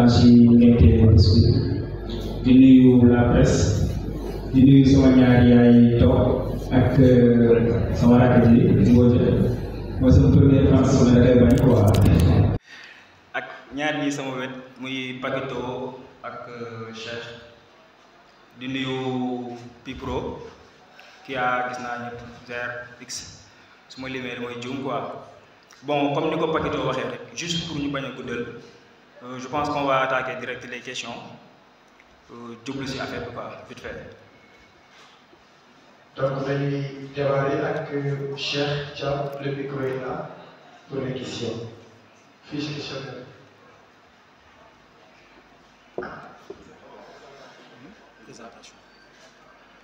kontaan si ngeen teewee bés bi di nuyu la presse di nuyu sama ñaari yaay toog ak sama rakk ji Mbodj mooy sama première France su ma da koy bañ quoi. ak ñaar ñi sama wet muy Pakito ak Cheikh di nuyu Pipro ki a gis naa ñëpp GRX su ma limee mooy juum quoi. Bon, comme nous avons dit, juste pour nous baigner je pense qu'on va attaquer direct les questions. Double si affaire vite fait. Donc vous allez démarrer avec Cheikh Thiam, le micro est là pour les questions. Fiche questionnaire. Présentation.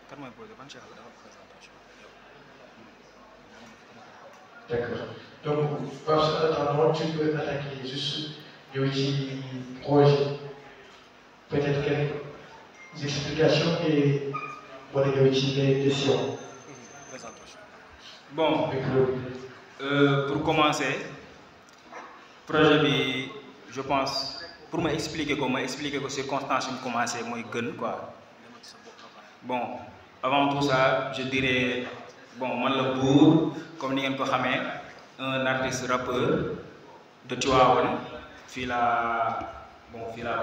Comment on pose la présentation? D'accord. Donc, parce qu'attendant, tu peux attaquer juste le projet. Peut-être quelques explications et les questions. Bon, pour commencer, projet bi, je pense, pour m'expliquer les circonstances où commencer, moi quoi. Bon, avant tout ça, je dirais, bon, moi le bourg, comme vous le savez, un artiste rappeur de Tivaouane. Il a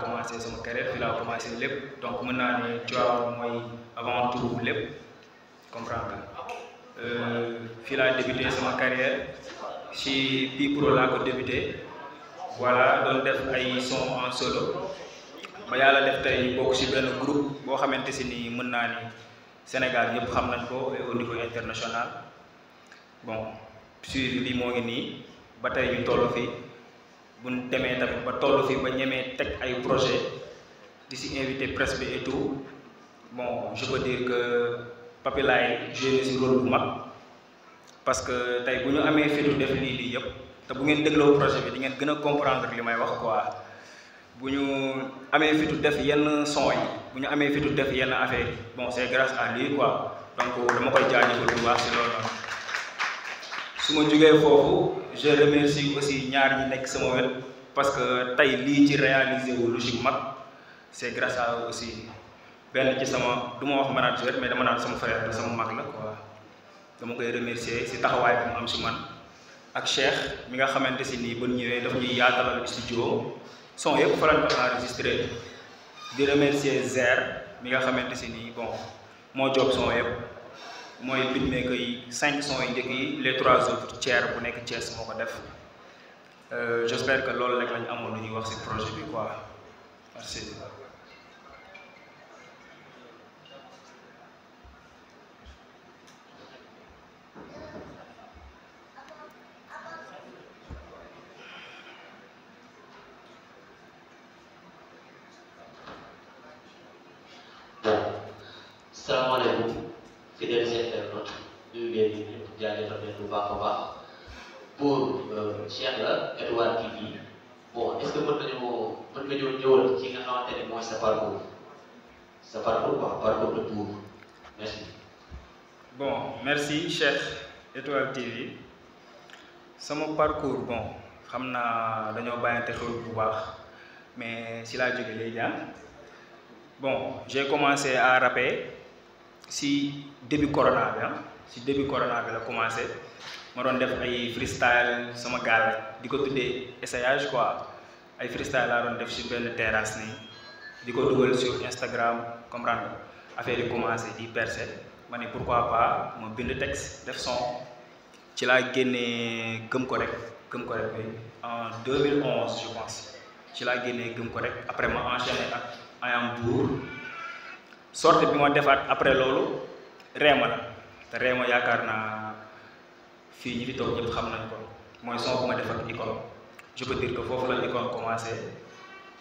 commencé son carrière, il a commencé lépp. Donc maintenant, Tivaouane moi avant tout lépp, comprendre. Il a débuté son carrière chez Pipro là que débuté. Voilà, donc def ay son en solo. Ba yalla def tay bokk ci ben groupe bo xamanteni mën na ni Sénégal yépp xam nañ ko et au niveau international. Bon, suivi bi mo ngi ni ba tay ñu tollu fi buñ démé tamit ba tollu fi ba ñëmé tek ay projet di ci inviter presse bi et tout. Bon, je peux dire que Papi Laye joué ci rôle bu mag parce que tay buñu amé fitu def li yépp té bu ngeen dégloo projet bi di ngeen gëna comprendre li may wax quoi. Buñu amé fitu def yenn son yi buñu amé fitu def yenn affaire bon c'est grâce à lui quoi. Donc dama koy jaajëfal bu baax ci loolu. Suma jógee fofu je remercie aussi ñaar ñi nek sama wet parce que tay li ci réaliser wu logique mag c'est grâce à eux aussi. Ben ci sama duma wax manager mais dama naan sama frère sama mag la quoi. Dama koy remercier ci taxaway bi mu am ci man ak Cheikh mi nga xamanteni ni bu ñëwé daf ñuy yaatalal studio son yépp fa lañ ko enregistrer. Di remercier Zer mi nga xamanteni ni bon mo job son yépp moy beatmaker yi 5 sons yi njëkk yi les 3 autres tiers bu nekk Thiès moko def. J'espère que loolu rek lañ amoon lu ñuy wax ci projet bi quoi. Merci. Assalamualaikum, fidèles internautes, ñu ngi leen di jaajëfal leen bu baax a baax pour Cheikh la Étoile TV. Bon, est-ce que mën nga ñëwal ci nga xamante ne mooy sa parcours quoi, parcours de Bour. Merci. Bon, merci Cheikh Étoile TV. Sama parcours bon, xam naa dañoo bàyyante xel bu baax mais si laa jóge léegi bon, j'ai commencé à rapper si début corona bi si début corona bi la commencé ma doon def ay freestyle sama gaal di ko tuddee essayage quoi ay freestyle laa doon def si benn terrasse nii di ko dugal sur Instagram comprendre affaire yi commencé di percer ma ne pourquoi pas ma bind texte def son ci laa génnee gëm ko rek bi en 2011 je pense ci laa génnee gëm ko rek après ma enchaîné ak ayam Bour sorte bi ma defaat après loolu Réma la te Réma yaakaar naa fii ñi fi toog ñëpp xam nañ ko mooy son bu ma def ak Icon. Je peux dire que foofu la Icon commencé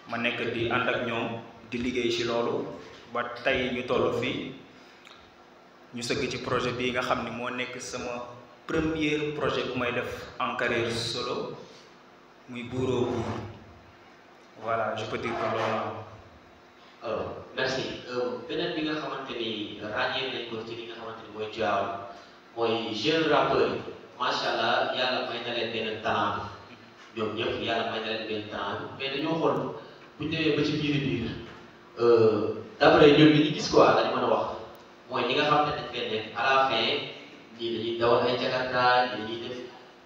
ma nekk di ànd ak ñoom di liggéey ci loolu ba tey ñu toll fii ñu sëgg ci projet bii nga xam ni moo nekk sama premier projet bu may def en carrière solo muy Bouroo Bour. Voilà, je peux dire que loolu. Merci. Beneen bi nga xamante ni ràññee nañ ko ci li nga xamante ni mooy Tivaouane mooy jeune rappeur yi macha allah yàlla may na leen benn talent bi ñoom ñëpp yàlla may na leen benn talent bi mais dañoo xool bu ñu demee ba ci biir d'après ñoom li ñu gis quoi dañu mën a wax mooy ñi nga xam ne dañ fay nekk à la fin ñii dañuy dawal ay jakarta ñii dañuy def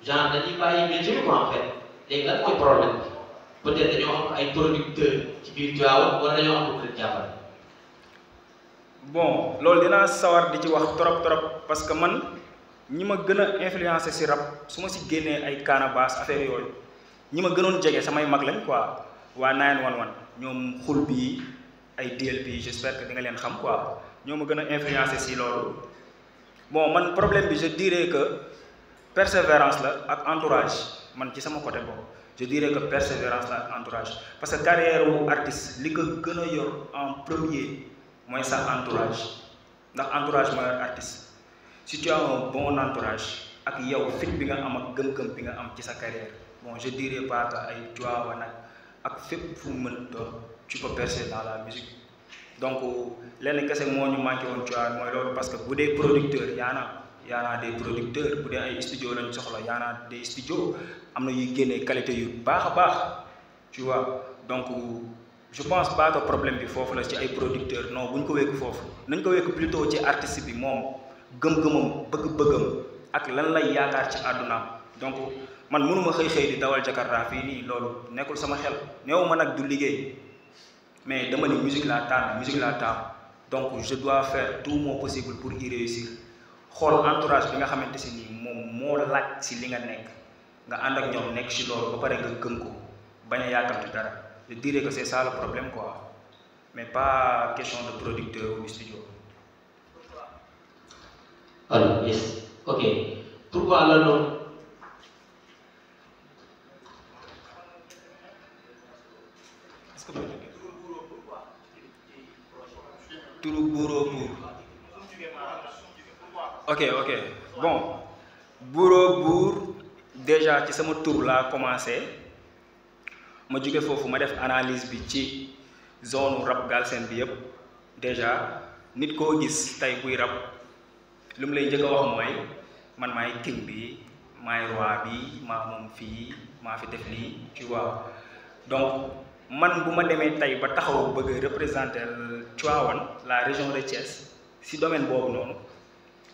genre dañuy bàyyi métier bi quoi en fait léegi lan mooy problème bi peut-être dañoo am ay producteurs ci biir Tivaouane wala dañoo am lu leen jàppale. bon loolu dinaa sawar di ci wax trop parce que man ñi ma gën a influencé si rap su ma si génnee ay Canabasse affaire yooyu ñi ma gënoon jege samay mag lañ quoi waa 911 ñoom xul bi ay DLP j'espère que di nga leen xam quoi ñoo ma gën a influencé si loolu. bon man problème bi je dirais que persévérance la ak entourage man ci sama côté boobu je dirais que persévérance la ak entourage parce que carrière wu artiste li ko gën a yor en premier mooy sa entourage ndax entourage mooy artiste si tu as un bon entourage ak yow fit bi nga am ak gëm-gëm bi nga am ci sa carrière bon je dirais pas que ay Tivaouane ak fépp fu mu mën doon tu peux percer dans la musique donc lenn kese moo ñu manqué woon Tivaouane mooy loolu parce que bu dee producteur yaanaa des producteurs bu dee ay studio lañ soxla yaanaa des studios am na yuy génnee qualité yu baax a baax tu vois donc je pense pas que problème bi foofu la ci ay producteurs non bu ñu ko wékk foofu nañ ko wékk plutôt ci artiste bi moom gëm-gëmam bëgg-bëggam ak lan lay yaakaar ci àddunaam donc man mënuma xëy di dawal Jakarta fii nii loolu nekkul sama xel néew ma nag du liggéey mais dama ni musique laa tànn donc je dois faire tout mon possible pour y réussir xool entourage bi nga xamante si nii moom moo laaj si li nga nekk nga ànd ak ñoom nekk si loolu ba pare nga gëm ko bañ a yàkkamti dara je dirais que c'est ça le problème quoi mais pas question de producteur ou studio. Alors, yes, ok. Pourquoi le nom? Turu Buuro Buur. Ok. Bon, Buuro Buur déjà ci sama tur laa commencé ma jóge foofu ma def analyse bi ci zone rap Galsen bi yëpp déjà nit koo gis tey buy rap lu mu lay njëkk a wax mooy man maay king bi maay roi bi maa moom fii maa fi def lii tu vois donc man bu ma demee tey ba taxaw bëgg représenter Tivaouane la région de Thiès si domaine boobu noonu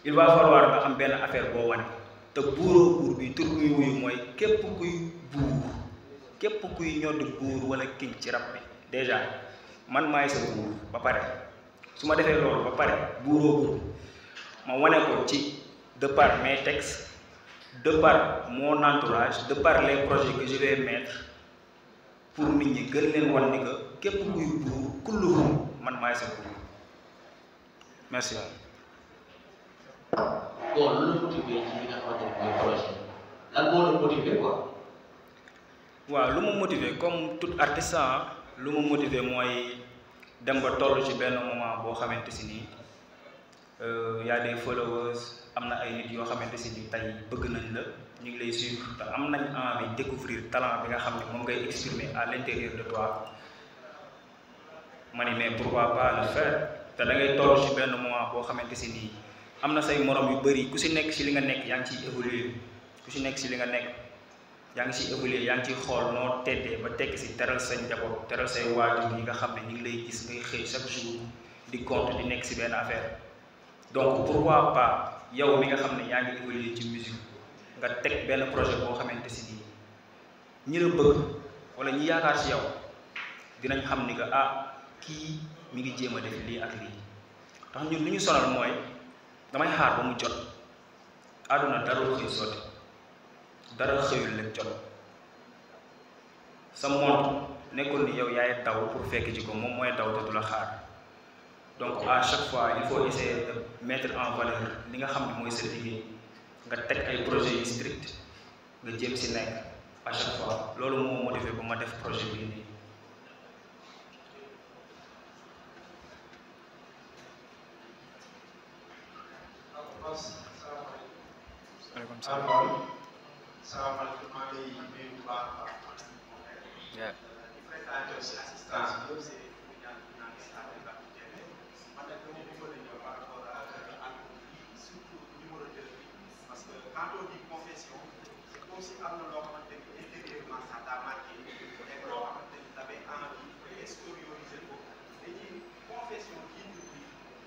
il va falloir nga am benn affaire boo wane te Buuro Buur bi tur muy wuyu mooy képp kuy buur képp kuy ñodd buur wala king ci rap bi déjà man maay sa buur ba pare su ma defee loolu ba pare Buuro Buur ma wane ko ci de par mes textes de par mon entourage de par les projets que je vais mettre pour nit ñi gën leen wan ni que képp kuy buur kulluhum man maay sa buur merci. bon lu la motivé ci li nga xamante ne mooy projet lan moo la motivé quoi. waaw lu ma motivé comme tout artiste lu ma motivé mooy dem ba toll ci benn moment boo xamante si nii y a des followers am na ay nit yoo xamante si nii tey bëgg nañ la ñu ngi lay suivre te am nañ envie découvrir talent bi nga xam ne moom ngay exprimer à l'intérieur de toi ma ni mais pourquoi pas le faire te da ngay toll ci benn moment boo xamante si nii am na say morom yu bëri ku si nekk si li nga nekk yaa ngi ciy évoluer ku si nekk si li nga nekk yaa ngi ciy évoluer yaa ngi ciy xool noo teddee ba tekki si teral sa njaboot teral say waajur yi nga xam ne ñu ngi lay gis ngay xëy chaque jour di compte di nekk si benn affaire donc pourquoi pas yow mi nga xam ne yaa ngi évoluer ci musique nga teg benn projet boo xamante si nii ñi la bëgg wala ñi yaakaar si yow dinañ xam ni que kii mi ngi jéem a def lii ak lii tax ñun li ñu sonal mooy damay xaar ba mu jot àdduna dara xëy sotti dara xëyul leen jot sa montre nekkul ni yow yaay daw pour fekk ci ko moom mooy daw te du la xaar donc à chaque fois il faut essayer de mettre en valeur li nga xam ne mooy sa liggéey nga teg ay projets yu strict nga jéem si nekk à chaque fois loolu moo motivé ba ma def projet bii nii. salaamaaleykum maa ngi lay nuyu bu baax a baax. présenté aussi assistance bi yëpp c'est man nag dama bëggoon a ñëw par rapport ak surtout numéro 2 bi parce que quand on dit confession c'est comme si am na loo xamante ni intérieurement ça t'a marqué nekk loo xamante ni t'avais envie extérioriser ko dañuy confession kii bi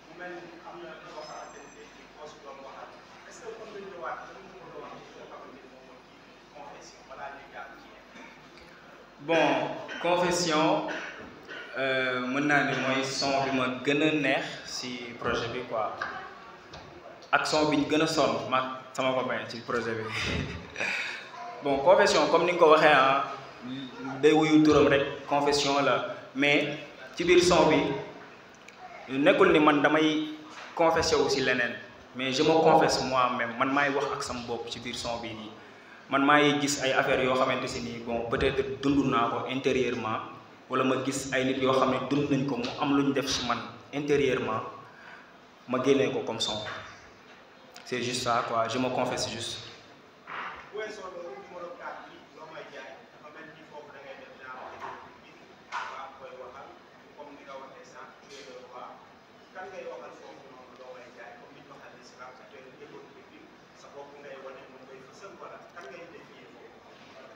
mu mel ni am na loo xamante ni tey jii boo si doon waxal est-ce que mën nga ñëwaat lan nga ko doon wax ci loo xamante ni moom mooy kii confession balaa ñuy jàll ci bon confession mën naa ne mooy son bi ma gën a neex si projet bi quoi ak son bi ñu gën a sonn ma sama copain ci projet bi bon confession comme ni nga ko waxee ah day wuyu turam rek confession la mais ci biir son bi nekkul ni man damay confessé wu si leneen mais je me confesse moi-même man maay wax ak sama bopp ci biir son bi nii man maay gis ay affaires yoo xamante si nii bon peut-être dund naa ko intérieurement wala ma gis ay nit yoo xam ne dund nañ ko mu am lu ñu def si man intérieurement ma génnee ko comme son c'est juste ça quoi je me confesse juste.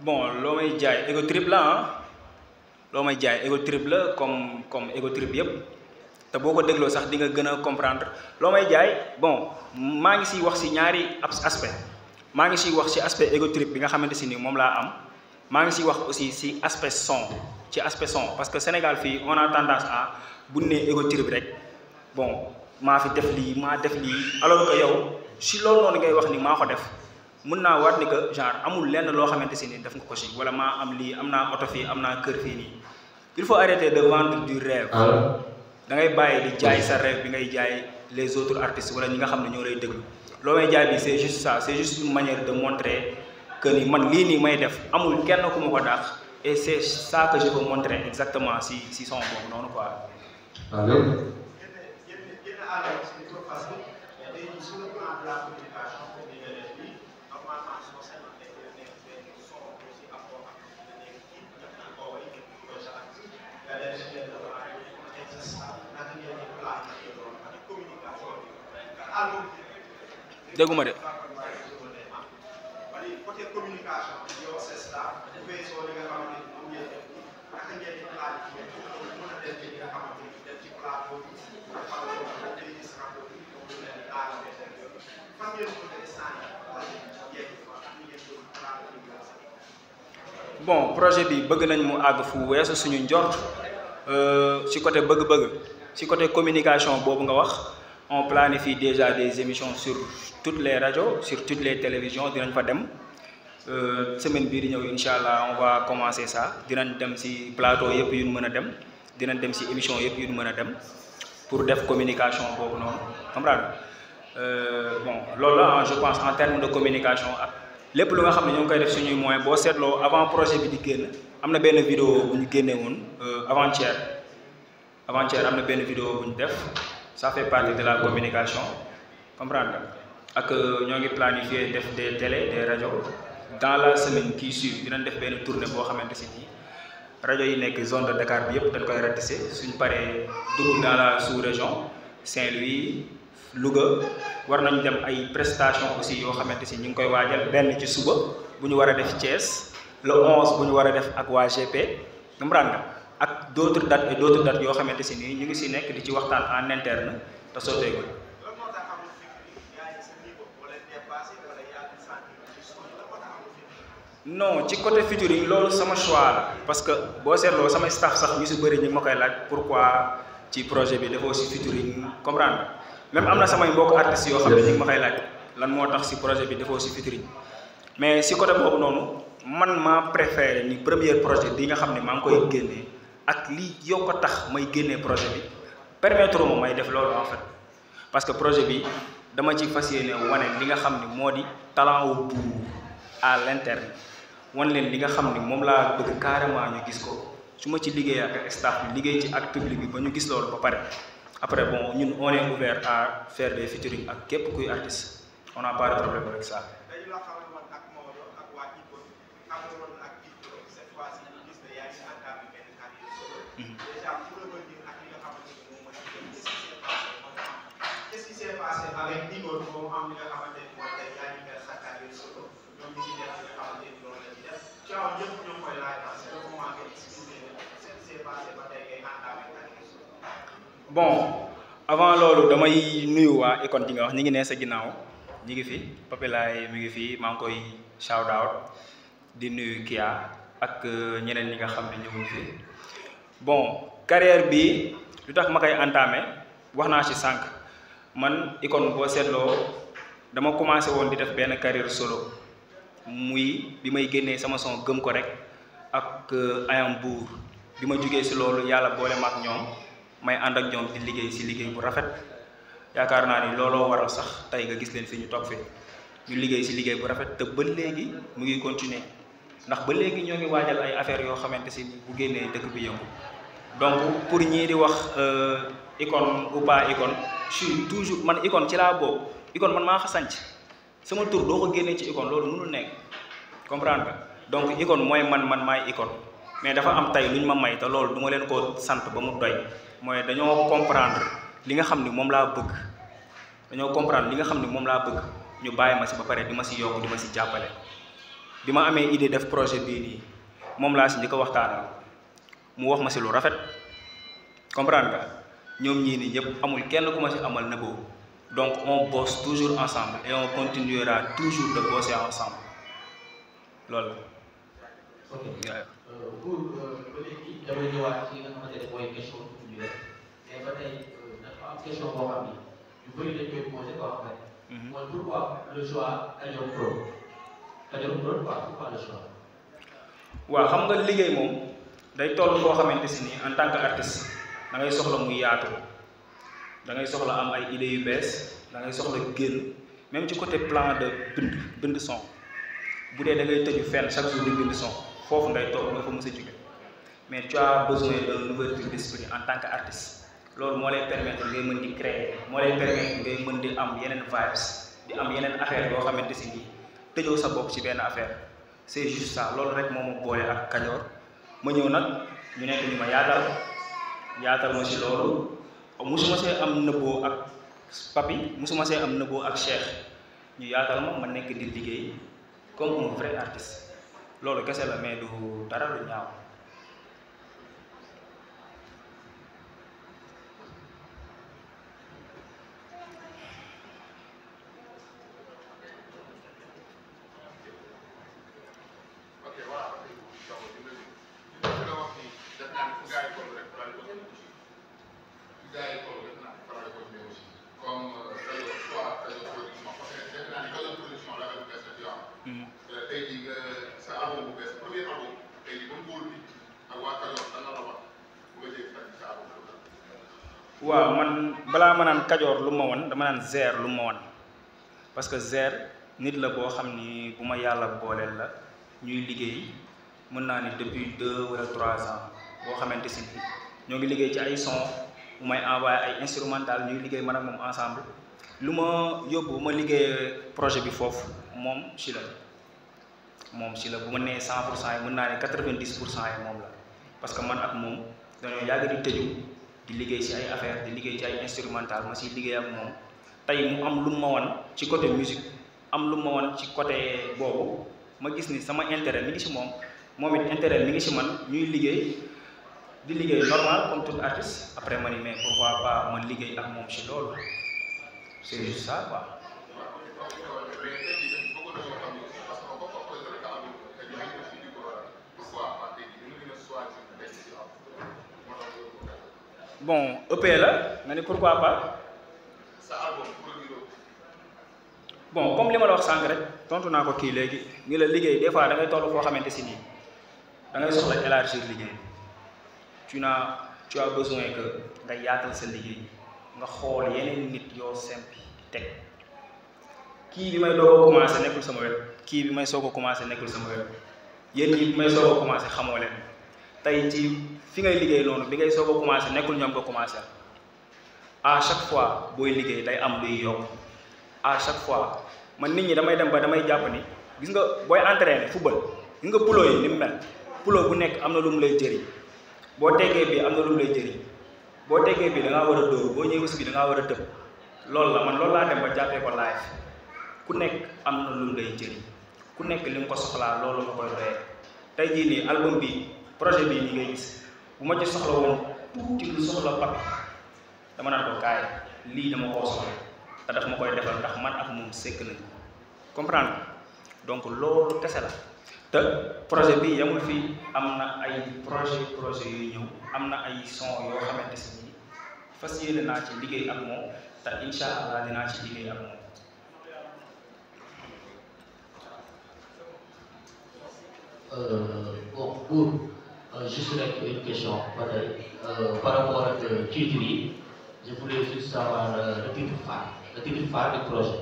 bon loo may jaay ego trip la ah loo may jaay ego trip la comme ego trip yëpp te boo ko dégloo sax di nga gën a comprendre loo may jaay bon maa ngi siy wax si ñaari aspect maa ngi siy wax si aspect ego trip bi nga xamante si ni moom laa am maa ngi siy wax aussi si aspect son ci aspect son parce que Sénégal fii on a tendance à bu nee ego trip rek bon maa fi def lii maa def lii alors que yow si loolu noonu ngay wax ni maa ko def mën naa waat ni que genre amul lenn loo xamante si ni def nga ko si wala maa am lii am naa oto fii am naa kër fii nii il faut arrêter de vendre du rêve da ngay bàyyi di jaay sa rêve bi ngay jaay les autres artistes wala ñi nga xam ne ñoo lay déglu loo may jaay bi c'est juste ça c'est juste une manière de montrer que ni man lii nii may def amul kenn ku ma ko daax et c'est ça que je veux montrer exactement si son boobu noonu quoi. dégguma de. côté communication yow c'est ça bu weesoo li nga xamante ni moom ngeen def naka ngeen di xalaat ci mën a def li nga xamante ni def ci plateau bi defal ko moom day gis rapport bi moom lu leen di aarale seen yoon fan ngeen ko def sànni wala yegg fa ak ngeen ko plateau bi bon projet bi bëgg nañ mu àgg fu weesu suñu njort ci côté bëgg-bëgg ci côté communication boobu nga wax on planifie déjà des émissions sur toutes les radios sur toutes les télévisions dinañ fa dem semaine bii di ñëw incha allah on va commencer ça dinañ dem ci plateau yëpp yu ñu mën a dem dinañ dem ci émission yëpp yu ñu mën a dem pour def communication boobu noonu comprendre bon loolu la je pense en termes de communication ak lépp lu nga xam ne ñoo ngi koy def suñuy moyens boo seetloo avant projet bi di génn am na benn vidéo bu ñu génne woon avant-hier am na benn vidéo bu ñu def ça fait partie de la communication comprendre ak ñoo ngi planifier def des télé des radios dans la semaine qui suit dinañ def benn tournée boo xamante si nii rajo yi nekk zone de Dakar bi yëpp dañ koy ratisser suñ paree dugg dans la sous-région Saint-Louis Louga war nañ dem ay prestations aussi yoo xamante si ñu ngi koy waajal benn ci suba bu ñu war a def Thiès le 11 bu ñu war a def ak waa GP comprendre nga ak d'autres dates yoo xamante si nii ñu ngi si nekk di ci waxtaan en interne te sotteegul. non ci côté featuring loolu sama choix la parce que boo seetloo sama staff sax ñu si bëri ñu ma koy laaj pourquoi ci projet bi dafa aussi featuring comprendre même am na samay mbokk artistes yoo xam ne ñu ngi ma koy laaj lan moo tax si projet bi dafa aussi featuring mais si côté boobu noonu man maa préféré ni premier projet bi nga xam ne maa ngi koy génnee ak lii yow ko tax may génnee projet bi permettre ma may def loolu en fait parce que projet bi dama ci fas yéene wane li nga xam ne moo di talent wu Buur à l'interne wan leen li nga xam ni moom laa bëgg carrément ñu gis ko su ma ci liggéey ak staff bi liggéey ci ak public bi ba ñu gis loolu ba pare après bon ñun on est ouvert à faire des featuring ak képp kuy artiste on n'a pas de problème avec ça. ñëpp ñoo koy laaj c'est le moment que expliquer ce qui s'est passé ba tey bon avant loolu damay nuyu waa Icon ji nga wax ñi ngi ne sa ginnaaw ñi ngi fi Papelaay mi ngi fi maa ngi koy shout out di nuyu Kia ak ñeneen ñi nga xam ne ñëwuñ fi bon carrière bi lu tax ma koy entamé wax naa ci sànq man Icon boo seetloo dama commencé woon di def benn carrière solo muy bi may génnee sama son gëm ko rek ak ayam buur bi ma jugee ci loolu yàlla boole ma ak ñoom may ànd ak ñoom di liggéey ci liggéey bu rafet yaakaar naa ni looloo waral sax tey nga gis leen fi ñu toog fi ñu liggéey ci liggéey bu rafet te ba léegi mu ngi continuer ndax ba léegi ñoo ngi waajal ay affaires yoo xamante ci bu génnee dëkk bi yëngu donc pour ñii di wax Icon ou pas Icon je suis toujours man Icon ci laa bokk Icon man maa ko sanc sama tur doo ko génnee ci Icon loolu mënul nekk comprendre nga donc Icon mooy man maay Icon mais dafa am tey lu ñu ma may te loolu du ma leen ko sant ba mu doy mooy dañoo comprendre li nga xam ni moom laa bëgg ñu bàyyi ma si ba pare di ma si yokk di ma si jàppale bi ma amee idée def projet bii nii moom laa si njëkk a waxtaanal mu wax ma si lu rafet comprendre nga ñoom ñii nii ñëpp amul kenn ku ma si amal nëbboo donc on bosse toujours ensemble et on continuera toujours de bosser ensemble loolu ok pour ba léegi damay ñëwaat ci nga xamante ne mooy question bi rek mais ba tey dafa am question boo xam ni yu bëri dañ koy posé koo xam ne mooy pourquoi le choix Kajoor Prod pourquoi le choix. waaw xam nga liggéey moom day toll foo xamante si ni en tant que artiste da ngay soxla muy yaatu da ngay soxla am ay idées yu bees da ngay soxla génn même ci côté plan de bind son bu dee da ngay tëju fenn chaque jour di bind son foofu ngay toog nga fa mës a jóge mais tu as besoin d'une ouverture d'esprit en tant que artiste loolu moo lay permettre ngay mën di créer moo lay permettre ngay mën di am yeneen vibes di am yeneen affaire yoo xamante si nii tëjoo sa bopp ci benn affaire c'est juste ça loolu rek moo ma boole ak Kajoor ma ñëw nag ñu nekk ni ma yaatal ma ci loolu musuma see am nëbboo ak Papi musuma see am nëbboo ak Cheikh ñu yaatal ma nekk di liggéey comme un vrai artiste loolu kese la mais du dara lu ñaaw. waaw man balaa ma naan Kajoor lu ma won dama naan Zer lu ma won parce que Zer nit la boo xam ni bu ma yàlla booleel la ñuy liggéey mën naa ni depuis 2 wala 3 ans boo xamante si ñoo ngi liggéey ci ay son bu may envoyé ay instrumental ñuy liggéey man ak moom ensemble lu ma yóbbu ma liggéey projet bi foofu moom si la bu ma nee 100% yi mën naa ne 90% yi moom la parce que man ak moom dañoo yàgg di tëju di liggéey ci ay affaire di liggéey ci ay instrumental ma si liggéey ak moom tey mu am lu ma wan ci côté musique am lu ma wan ci côté boobu ma gis ni sama intérêt mi ngi ci moom it intérêt mi ngi ci man ñuy liggéey di liggéey normal comme tout artiste après ma ni mais pourquoi pas ma liggéey ak moom ci loolu c'est juste ça quoi. bon EP la nga ni pourquoi pas bon comme li ma la wax sànq rek tontu naa ko kii léegi ni la liggéey des fois da ngay toll foo xamante si nii da ngay soxla élargir liggéey tu as besoin que nga yaatal sa liggéey nga xool yeneen nit yoo simple teg kii bi may doog a commencé nekkul sama wet kii bi may soog a commencé nekkul sama wet yéen ñi bi may soog a commencé xamoo leen tey ci fi ngay liggéey noonu bi ngay soog a commencé nekkul ñoom nga commencé à chaque fois booy liggéey day am luy yokk à chaque fois man nit ñi damay dem ba damay jàpp ni gis nga booy entraîner football gis nga pulo yi ni mu mel pulo bu nekk am na lu mu lay jëriñ boo teggee bi am na lu mu lay jëriñ boo teggee bi da ngaa war a dóor boo ñëwee bi da ngaa war a tëb loolu la man loolu laa dem ba jàppee ko live ku nekk am na lu mu lay jëriñ ku nekk li nga ko soxlaa loolu nga koy doyee tey jii nii album bi projet bii nii ngay gis bu ma ci soxla woon tuuti lu soxla Papi dama naan ko kaay lii dama koo soxla te daf ma koy defal ndax man ak moom sekk nañ comprendre donc loolu kese la te projet bi yamul fii am na ay projet yu ñëw am na ay son yoo xamante si nii fas yéene naa ci liggéey ak moom te incha allah dinaa ci liggéey ak moom. Bon, pour juste une question par rapport à titre, je voulais juste savoir le titre phare du projet.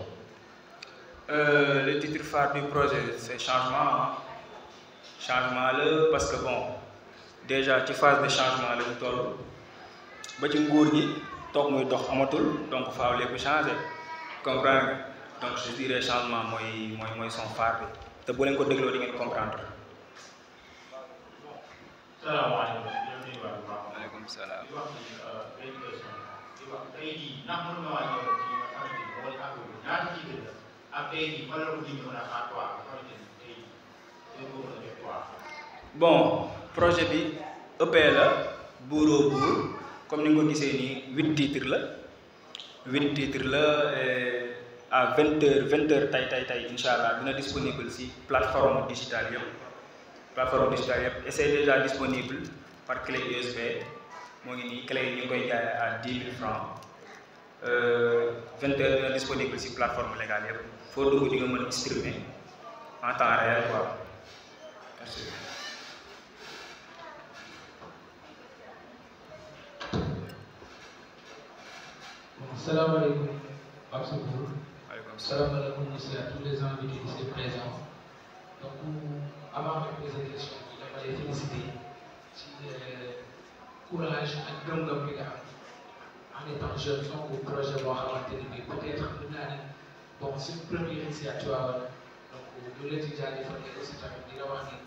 Le titre phare du projet, c'est changement. Changement là, parce que bon, déjà ci phase de changement la ñu toll ba ci nguur gi toog muy dox amatul donc faaw lépp changer comprendre nga donc je dirais changement mooy son phare bi te bu leen ko dégloo di ngeen comprendre. salaamaaleykum. maaleykum salaam. di wax ni benn question di wax tey jii ndax mën nga wàññi ci nga xamante ni mooy àgg ñaata titre la ak tey jii fan la ko nit ñi mën a xaar quoi nga xamante ni tey jii ko mën a def quoi. Bon projet bi EP la buuroo buur comme ni nga ko gisee nii 8 titres la à 20h tey incha allah dina disponible si plateforme digitale yëpp et c'est déjà disponible par clé USB moo ngi nii clé yi ñu ngi koy jaayee à 10 000 francs 20h dina disponible si plateforme légale yëpp foo dugg di nga mën a streamer en temps réel quoi merci. Salam alaikum, Absoubou. Alaikum Salam alaikum aussi à tous les invités ici présents. Donc, avant de poser des questions, je vais les féliciter ci courage ak gëm-gëm bi nga am en étant jeune son bu projet boo xamante ni bii peut-être mën naa ne bon c'est une première initiative donc ñu leen ci jaajëfal et aussi tamit di la wax ni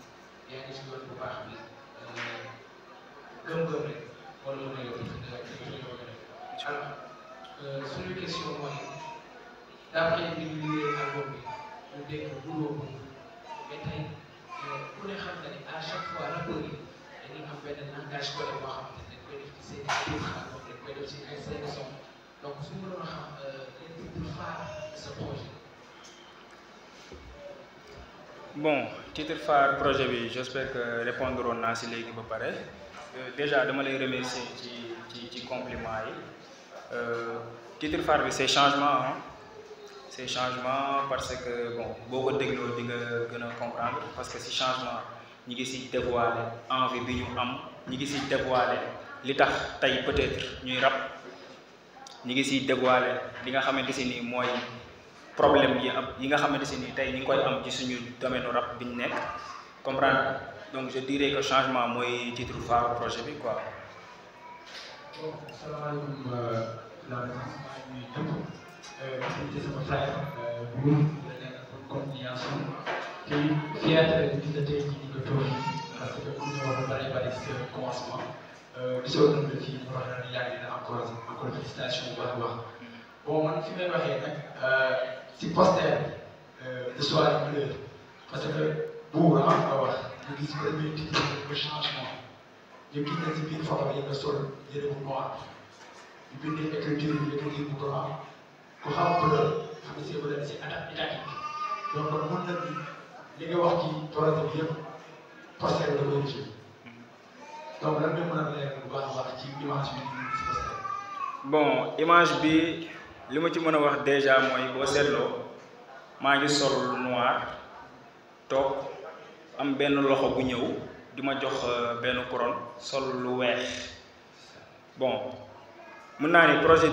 yaa ngi ci yoon bu baax bi gëm-gëm rek wala mën a yóbbu fi nga alors. Suñu question mooy d'après bi ñu liggéey album bi ñu dégg buuroo bu mais tey ku ne xam na ne à chaque fois rapport yi dañuy am benn langage codé boo xamante ne dañ koy def ci seen i xarala dañ koy def ci ay seen son donc su ma doon xam les titres phares de ce projet. Bon titre phare projet bi j'espère que répondre woon naa si léegi ba pare déjà dama lay remercier ci compliment yi. Titre phare bi c'est changement c'est changement parce que bon boo ko dégloo di nga gën a comprendre parce que si changement ñi ngi si dévoiler envie bi ñu am ñi ngi si dévoiler li tax tey peut-être ñuy rap ñi ngi si dévoiler li nga xamante si ni mooy problème yi nga xamante si ni tey ñi ngi koy am ci suñu domaine rap bi ñu nekk comprendre donc je dirais que changement mooy titre phare projet bi quoi. Bon, salaamaaleykum la c'est sama frère Bour la nekk comme continuation te fierté de gis la tey jii ñu ko toog parce que pour ñu war a bari si commencement gisoo nañ la fii ñu wax na yàgg na encore félicitation bu baax a baax bon man fi may waxee nag si poster de soirée couleur parce que Bour nga wax ñu gis premier titre de changement ñu gis nañ si biir photo yi nga sol yére bu noir ñu bindee écriture bi écriture bu blanc ku xam couleur xam ne c'est vrai c'est étatique donc mën na li nga wax ci projet bi yëpp poster da koy jël donc lan nga mën a leer bu baax a baax ci image bi ñu gis poster. Bon image bi li ma ci mën a wax déjà mooy boo seetloo maa ngi sol noir toog am benn loxo bu ñëw di ma jox benn couronne sol lu weex bon mën naa ni projet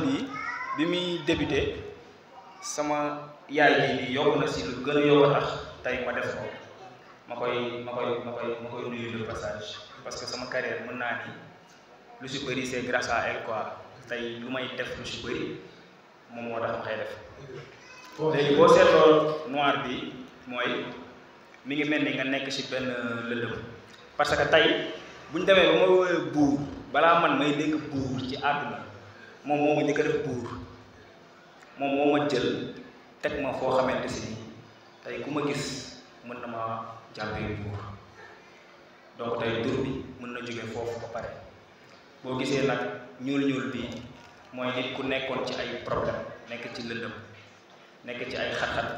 bi muy débuté sama yaay ji nii yokk na si lu gën a yokk a tax tey ma def ko ma koy nuyu de passage parce que sama carrière mën naa ni lu si bëri c'est grâce à elle quoi tey lu may def lu si bëri moom moo tax ma koy def léegi boo seetloo noir bi mooy mi ngi mel ni nga nekk si benn lëndëm parce que tey bu ñu demee ba ma woowee buur balaa man may dégg buur ci àdduna moom moo ma njëkk a def buur moom moo ma jël teg ma foo xamante si nii tey ku ma gis mën na ma jàppee buur donc tey tur bi mën na jóge foofu ba pare boo gisee nag ñuul bi mooy nit ku nekkoon ci ay problème nekk ci lëndëm nekk ci ay xat-xat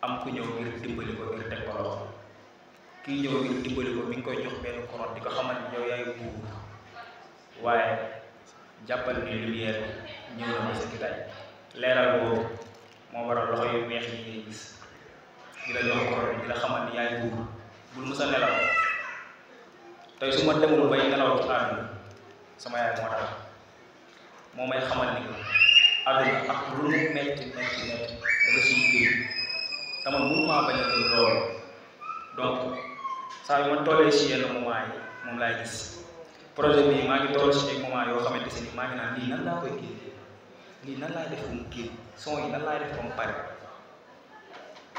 am ku ñëw ngir dimbali ko ngir teg ko loxo kii ñëw ngir dimbali ko mi ngi koy jox benn couronne di ko xamal ni yow yaay buur waaye jàppal ni lumière bi ñëw na sa kitaay leeral boobu moo waral loxo yu weex yi ngay gis di la jox couronne di la xamal ni yaay buur bul mës a nelaw tey su ma demul bay nelaw ci àdduna sama yaay moo tax moo may xamal ni àdduna ak lu mu metti metti metti da nga siy génn te man mënumaa bañ a doon loolu donc saa yu ma tollee si yenn moment yi moom laay gis projet bi maa ngi toll si ay moment yoo xamante si ni maa ngi naan lii nan laa koy génne lii nan laay def ba mu génn son yi nan laay def ba mu pare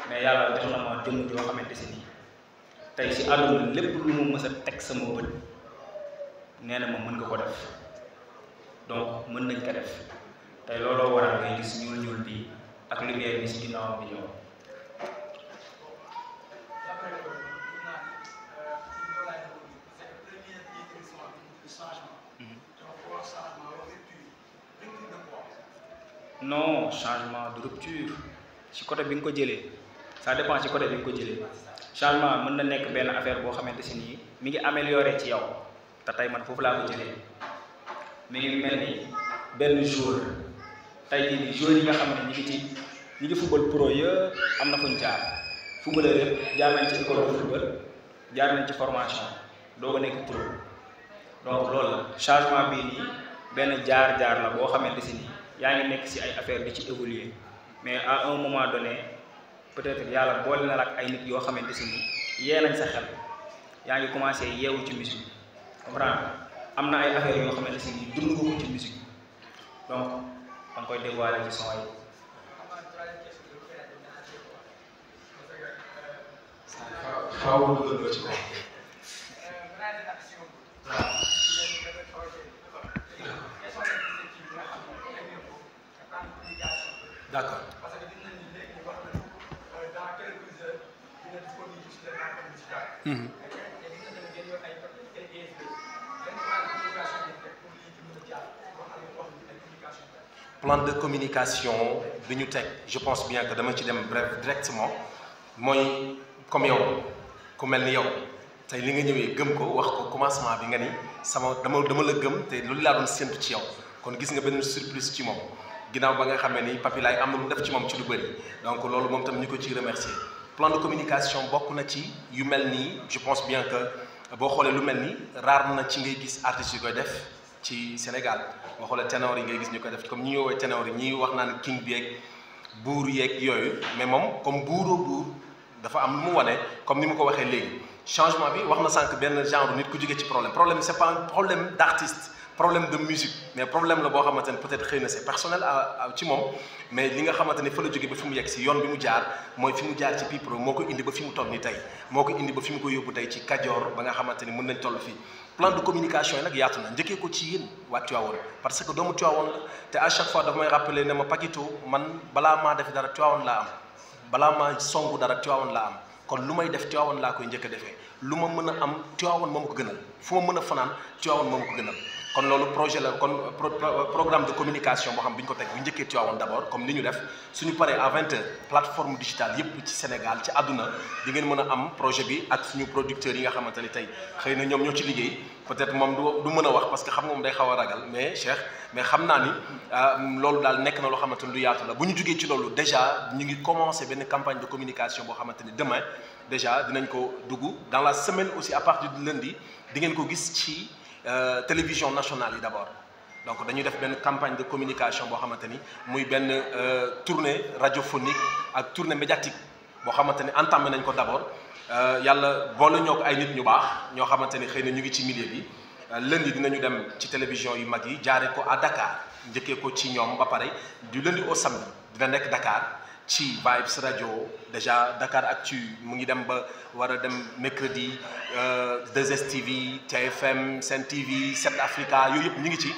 mais yàlla def na ma jëmm joo xamante si ni tey si àdduna lépp lu mu mës a teg sama bët nee na ma mën nga ko def donc mën nañ ko def tey looloo waral ngay gis ñuul ñuul bi ak lumière bi si ginnaawam bi ñëw. non changement de rupture ci côté bi nga ko jëlee ça dépend ci côté bi nga ko jëlee changement mën na nekk benn affaire boo xamante si nii mi ngi amélioré ci yow te tey man foofu laa ko jëlee mi ngi mel ni benn jour tey jii nii joueurs yi nga xam ne ñi ngi football pro yëpp am na fuñ jaar footballeur yëpp jaar nañ ci école de football jaar nañ ci formation doo ko nekk pro donc loolu la changement bii nii benn jaar-jaar la boo xamante si nii yaa ngi nekk ci ay affaire di ci évoluer mais à un moment donné peut-être yàlla boole na la ak ay nit yoo xamante si ni yee nañ sa xel yaa ngi commencé yeewu ci musique comprendre am na ay affaires yoo xamante si ni dund nga ko ci musique donc da nga koy dévoiler ci son yi. faaw nga dugal ko ci kaw. D'accord. Plan de communication bi ñu teg je pense bien que dama ci dem bref directement mooy comme yow ku mel ni yow tey li nga ñëwee gëm ko wax ko commencement bi nga ni dama la gëm te loolu laa doon séntu ci yow kon gis nga benn surprise ci moom. ginnaaw ba nga xamee ni Papi Laye am na lu def ci moom ci lu bëri donc loolu moom tam ñu ko ciy remercier plan de communication bokk na ci yu mel nii je pense bien que boo xoolee lu mel nii rare na ci ngay gis artistes yu koy def ci Sénégal boo xoolee ténor yi ngay gis ñu koy def comme ñi woowee ténor yi ñi wax naan king bi yeeg buur yeeg yooyu mais moom comme buuroo buur dafa am lu mu wane comme ni mu ko waxee léegi changement bi wax na sànq benn genre nit ku jógee ci problème c'est pas un problème d'artiste problème de musique mais problème la boo xamante ne peut-être xëy na c'est personnel ci moom mais li nga xamante ne fa la jógee ba fi mu yegg si yoon bi mu jaar mooy fi mu jaar ci Pipro moo ko indi ba fi mu toll ni tey moo ko indi ba fi mu ko yóbbu tey ci Kajoor ba nga xamante ni mën nañ toll fii plan de communication yi nag yaatu na njëkkee ko ci yéen waa Tivaouane parce que doomu Tivaouane la te à chaque fois dafa may rappeler ne ma Paquito man balaa maa def dara Tivaouane laa am balaa maa songu dara Tivaouane laa am kon lu may def Tivaouane laa koy njëkk a defee lu ma mën a am Tivaouane moo ma ko gënal fu ma mën a fanaan Tivaouane moo ma ko gënal kon loolu projet la kon programme de communication boo xam bi ñu ko teg bu njëkkee Tivaouane d'abord comme ni ñu def suñu paree à 20h plateforme digitale yépp ci Sénégal ci àdduna di ngeen mën a am projet bi ak suñu producteurs yi nga xamante ni tey xëy na ñoom ñoo ci liggéey peut-être moom du mën a wax parce que xam nga moom day xaw a ragal mais Cheikh mais xam naa ni loolu daal nekk na loo xamante ni lu yaatu la bu ñu jógee ci loolu déjà ñu ngi commencé benn campagne de communication boo xamante ni demain déjà dinañ ko dugg dans la semaine aussi à partir de lundi di ngeen ko gis ci télévision nationale yi d'abord donc dañuy def benn campagne de communication boo xamante ni muy benn tournée radiophonique ak tournée médiatique boo xamante ni entamé nañ ko d'abord yàlla boole ñoo ko ay nit ñu baax ñoo xamante ni xëy na ñu ngi ci milieu bi lundi dinañu dem ci télévision yu mag yi jaaree ko à Dakar njëkkee ko ci ñoom ba pare du lundi au samedi dina nekk Dakar ci Vibes Radio déjà Dakar Actu mu ngi dem ba war a dem mercredi 2STV TFM Sen TV 7 Africa yooyu yëpp ñu ngi ci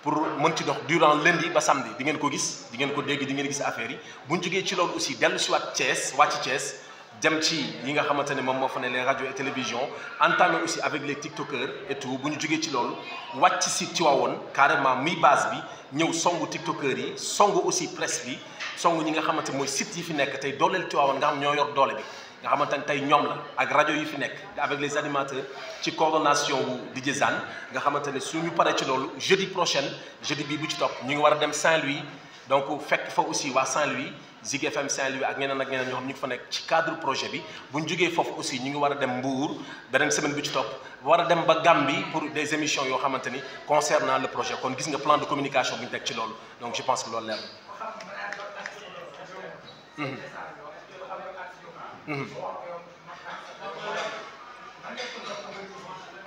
pour mën ci dox durant lundi ba samedi di ngeen ko gis di ngeen ko dégg di ngeen gis affaire yi bu ñu jógee ci loolu aussi dellu si waat Thiès wàcc Thiès dem ci yi nga xamante ne moom moo fa ne les radios et télévisions entamé aussi avec les tiktokers et tout bu ñu jógee ci loolu wàcc si Tivaouane carrément mi base bi ñëw songu tiktokers yi songu aussi presse bi songu ñi nga xamante mooy site yi fi nekk tey dooleel Tivaouane nga xam ñoo yor doole bi nga xamante ne tey ñoom la ak rajo yi fi nekk avec les animateurs ci coordination wu DJ Zane nga xamante ne suñu paree ci loolu jeudi prochain jeudi bii bu ci topp ñu ngi war a dem Saint-Louis donc fekk fa aussi waa Saint-Louis Zig FM Saint-Louis ak ñeneen ñoo xam ñu ngi fa nekk ci cadre projet bi bu ñu jógee foofu aussi ñu ngi war a dem Mbour beneen semaine bi ci topp war a dem ba Gambie pour des émissions yoo xamante ni concernant le projet kon gis nga plan de communication bu ñu teg ci loolu donc je pense que loolu leer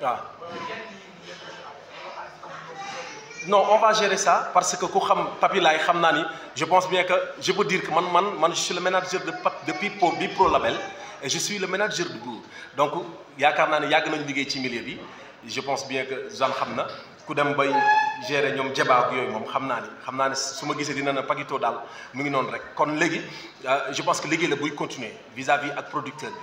waaw non on va gérer ça parce que ku xam Papi Laye xam naa ni je pense bien que je peux dire que man je suis le manager de Bipro Label et je suis le manager de Bour donc yaakaar naa ne yàgg nañu liggéey ci milieu bi je pense bien que Zane xam na ku dem bay gérer ñoom jaba ak yooyu moom xam naa ne su ma gisee dina na Paquito daal mu ngi noonu rek kon léegi je pense que liggéey la buy continuer vis-à-vis ak producteur bi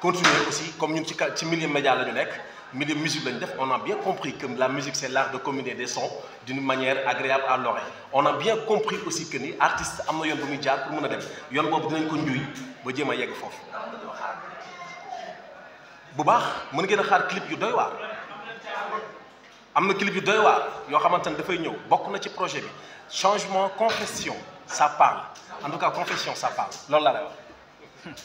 continuer aussi comme ñun ci milieu média la ñu nekk milieu musique lañu def on a bien compris que la musique c'est l'art de combiner des sons d'une manière agréable à l'oreille on a bien compris aussi que ni artiste am na yoon bu muy jaar pour mën a dem yoon boobu dinañ ko njuy ba jéem a yegg foofu bu baax mën ngeen a xaar clip yu doy waar am na clip yu doy waar yoo xamante ne dafay ñëw bokk na ci projet bi changement confession ça parle en tout cas confession ça parle loolu laa lay wax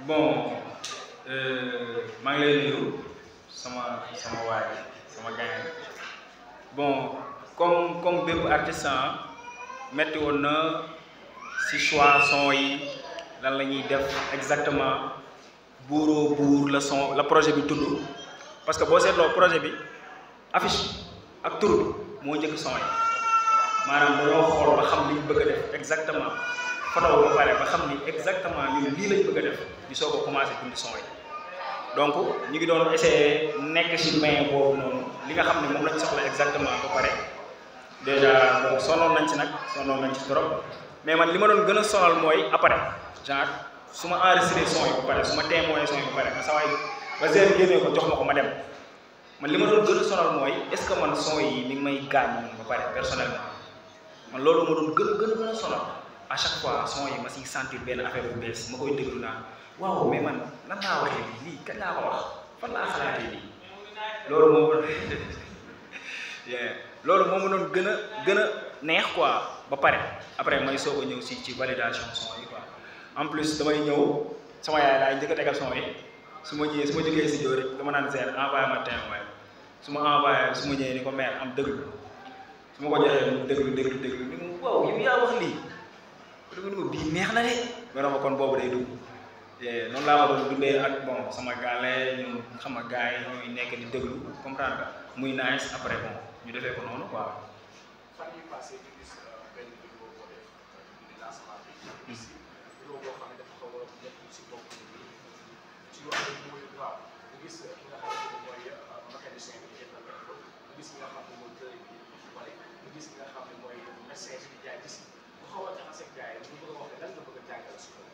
bon maa ngi lay nuyu sama waay sama gain bon comme bépp artiste metti woon na si choix son yi lan la ñuy def exactement buur la son la projet bi tudd parce que boo seetloo projet bi affiche ak tur bi moo njëkk son yi maanaam dañoo xool ba xam li ñu bëgg a def exactement photo ba pare ba xam ni exactement ñun lii lañ bëgg a def ñu soog a commencé bind son yi donc ñu ngi doon essayer nekk ci main boobu noonu li nga xam ne moom lañ soxla exactement ba pare déjà bon sonoon nañ ci trop mais man li ma doon gën a sonal mooy après genre su ma enregistré son yi ba pare su ma témoigné son yi ba pare ma sa waay ba zéro génnee ko jox ma ko ma dem man li ma doon gën a sonal mooy est-ce que man son yi mi ngi may gaañ ba pare personnellement man loolu ma doon gën a sonal à chaque fois son yi ma siy sentir benn affaire bu bees ma koy déglu naa waaw mais man nan laa waxee lii kañ laa ko wax fan laa xalaatee lii loolu moo ma doon gën a neex quoi ba pare après may soog a ñëw ci validation son yi quoi en plus damay ñëw sama yaay laay njëkk a tegal son yi su ma jógee si jóo rek dama naan seet envoyé ma témoin su ma ñëwee ni ko mère am déglu su ma ko joxee mu déglu ni mu waaw yow yaa wax lii dama ni ko bii neex na de nga ma kon boobu day dugg noonu laa ko doon dundee ak bon sama gaale ñu xam nga gars yi ñuy nekk di déglu comprendre nga muy nice après bon ñu defee ko noonu quoi. fan yii passé ñu gis benn vidéo boo def di lancement bi. vidéo boo xam ne dafa xaw a nekk si bopp ci wàllu mooy waaw ñu gis ki nga xam ne mooy mécanicien bi jënd na ko ñu gis ki nga xam ne mooy tëri bi wala ñu gis ki nga xam ne mooy médecin bi jaay gis bu xaw a jaxase jaay ñu bëgg a wax ne lan nga bëgg a jàngal si loolu.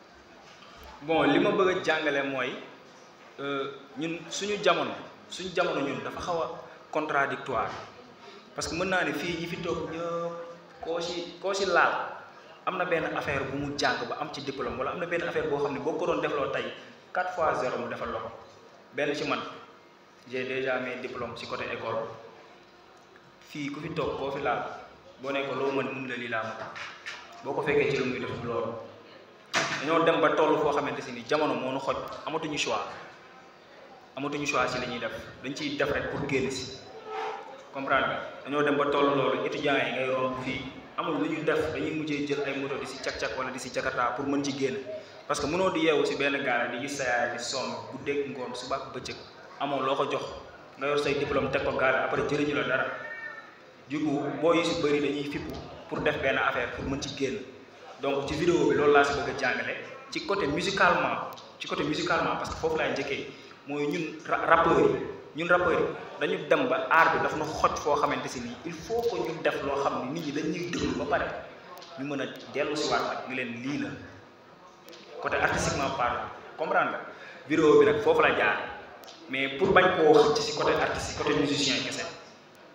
bon li ma bëgg a jàngale mooy ñun suñu jamono ñun dafa xaw a contradictoire parce que mën naa ne fii ñi fi toog ñëpp koo si laal am na benn affaire bu mu jàng ba am ci diplôme wala am na benn affaire boo xam ne boo ko doon defloo tey 4x0 mu defal la ko benn ci man j'ai déjà mes diplômes ci côté école fii ku fi toog koo fi laal boo ne ko loo mën la lii laa mën boo ko fekkee ci lu muy def loolu dañoo dem ba toll foo xamante si ni jamono moo nu xoj amatuñu choix ci li ñuy def dañ ciy def rek pour génn si comprendre nga dañoo dem ba toll loolu étudiants yi ngay romb fii amul lu ñuy def dañuy mujjee jël ay moto di si cak-cak wala di si jakarta pour mën ci génn parce que mënoo di yeewu si benn gaale di gis sa yaay di sonn guddeeg ngoon suba ak bëccëg amoo loo ko jox nga yor say diplôme teg ko gaale après jëriñu la dara du coup boo yu si bëri dañuy fippu pour def benn affaire pour mën ci génn donc ci vidéo bi loolu laa si bëgg a jàngale ci côté musicalement parce que foofu laay njëkkee mooy ñun rappeurs yi dañu dem ba art bi daf na xoj foo xamante si nii il faut que ñu def loo xam ne nit ñi dañuy déglu ba pare ñu mën a dellu si waat nag ñu leen lii la côté artistiquement parlant comprendre nga vidéo bi nag foofu la jaar mais pour bañ koo xëcc si côté artistique côté musicien kese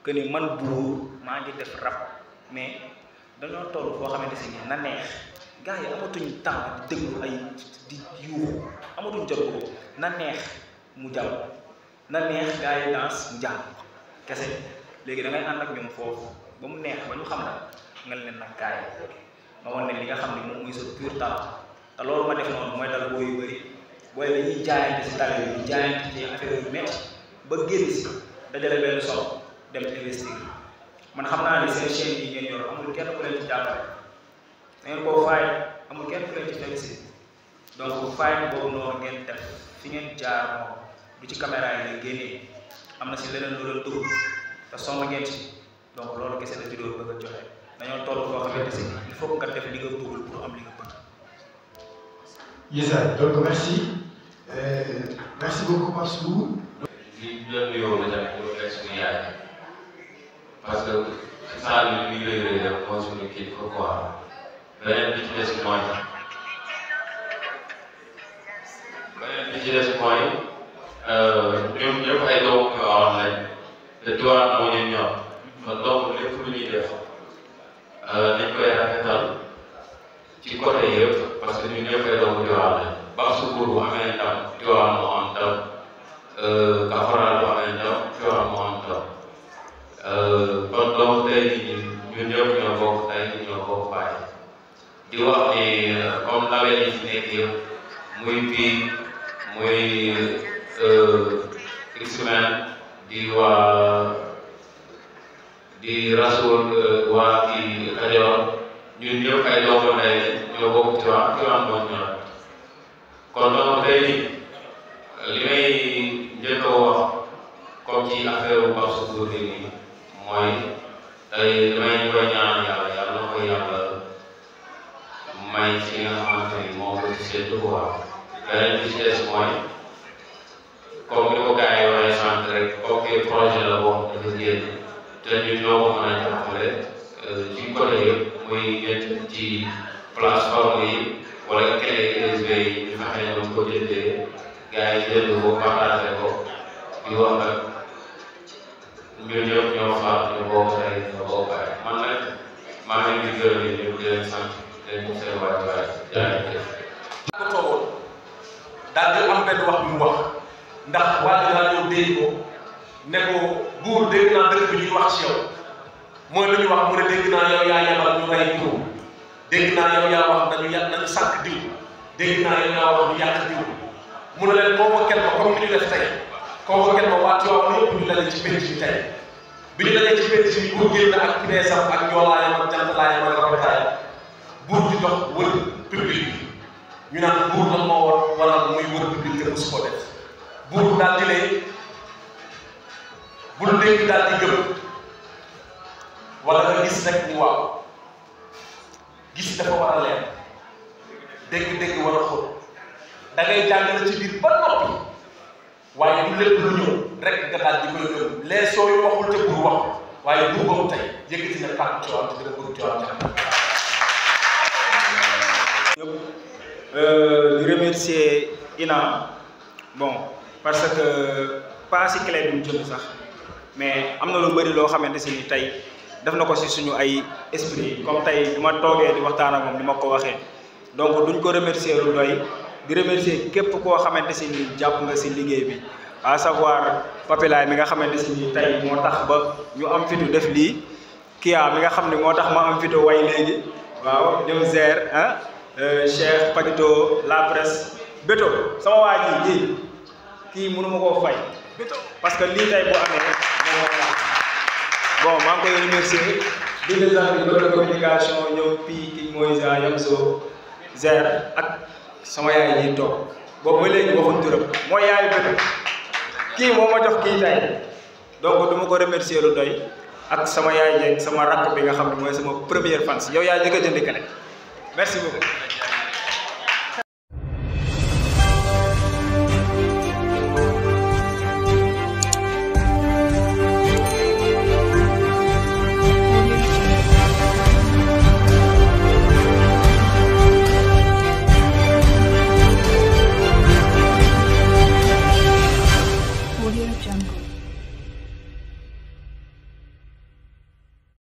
que ni man Buur maa ngi def rap mais dañoo toll foo xamante si nii na neex gars yi amatuñ temps di déglu ay di yuuxu amatuñ jot ko na neex mu jàll na neex gars yi danse mu jàll kese léegi da ngay ànd ak ñoom foofu ba mu neex ba ñu xam la nga leen nag gars yi ma wan ne li nga xam ne moom muy sa pur talent te loolu ma def noonu mooy dal booy yu bëri booy dañuy jaayante si tali bi di jaayante ci affaire yu métti ba génn si dajale benn solo dem investir man xam naa ne seen chaîne yi ngeen yor amul kenn ku leen ci jàppale da ngeen koo faay amul kenn ku leen ci félicité donc faay boobu noonu ngeen def fi ngeen jaar moom du ci caméra yi lay génnee am na si leneen lu leen dugg te sonn ngeen ci donc loolu kese la vidéo bëgg a joxe dañoo toll foo xamante si il faut que nga def li nga bëggul pour am li nga bëgg. Yesa donc merci merci beaucoup Pape li leen nuyoo la tamit ñu fekk suñu yaay parce que saa yu muy réeré rek mooy suñu kii quoi beneen bi ci des mooy ñoom ñëpp ay doomu Tiwaawan lañ te Tiwaawan moo ñu ñor kon donc lépp lu ñuy def nañ koy rafetal ci côté yëpp parce que ñun ñëpp ay doomu Tiwaawan lañ Pape Soucour bu amee ndam Tiwaawan moo am ndam Kaforal bu amee ndam Tiwaawan moo am ndam kon donc tey jii ñun ñëpp ñoo bokk tey ñoo bokk baay di wax ni comme label yi fi nekk yëpp muy bii muy X-Men di waa di Rasoul waa kii Kajoor ñun ñëpp ay doomu ndey ñoo bokk Tiwaawan moo ñor kon donc tey li may njëkk a wax comme ci affaire Pape Soucour bi mooy tey damay koy ñaan yàlla yàlla na ko yàlla may ci nga xamante ni moo ko ci seetlu quoi beneen bi ci des mooy comme ni ko gars yi waxee sànq rek comme projet la boo dafa génn te ñun ñoo ko mën a jàppale ci côté yëpp muy ngeen ci plateforme yi wala clé USB yi ñu fexe ñoom ko jëndee gars yi jënd ko partagé ko di wax nag ñun ñëpp ñoo far ñu bokk tey ñoo bokk baay man nag maa ngi leen di gërëm di leen sant di leen seen waay jaajëf. daal di am benn wax bu mu wax ndax waa ji daal ñëw dégg ko ne ko Buur dégg naa dëkk bi ñuy wax ci yow mooy lu ñu wax mu ne dégg naa yow yaa yebal ñu rey diw dégg naa yow yaa wax nañu sànq diw dégg naa yow yaa wax ñu yàq diw mu ne leen convoqué ma comme ni ñu def tey convoqué ma waa Tiwaawan yëpp ñu dalee ci penc bi tey bi ñu dalee ci penc bi Buur génn ak kineesam ak njoolaayam ak jantalaayam ak rafetaayam Buur di dox wër public bi ñu naan Buur lan moo waral muy wër public te mosu ko def Buur daal di ne bul dégg daal di gëm wala nga gis rek ni waaw gis dafa war a leer dégg-dégg war a xóot da ngay jàngale ci biir ba noppi waaye du lépp lu ñëw rek nga daal di koy gëm les soo yu waxul te Buur wax waaye Buur boobu tey yëkkati na kàddu Tiwaawan te dina Buur Tiwaawan di remercier Ina bon parce que pas si clé bi mu jënd sax mais am na lu bëri loo xamante si ni tey def na ko si suñu ay esprit comme tey bi ma toogee di waxtaan ak moom ni ma ko waxee donc duñ ko remercier lu doy di remercier képp koo xamante si ni jàpp nga si liggéey bi à savoir Papilaay mi nga xamante si ni tey moo tax ba ñu am fitu def lii Kia mi nga xam ne moo tax ma am fitu way léegi waaw ñoom Zer ah Cheikh Pakito la presse Beto sama waa ji kii mënu ma koo fay parce que lii tey bu amee bon maa ngi koy remercier di les agents de communication ñoom Pi King Moïse Yamso Zer ak sama yaay yi toog boobu ba léegi waxuñ turam mooy yaayu Beto kii moo ma jox kii tey donc du ma ko remercier lu doy ak sama yaay jeeg sama rakk bi nga xam ne mooy sama première fans yow yaa njëkk a jënd kele merci beaucoup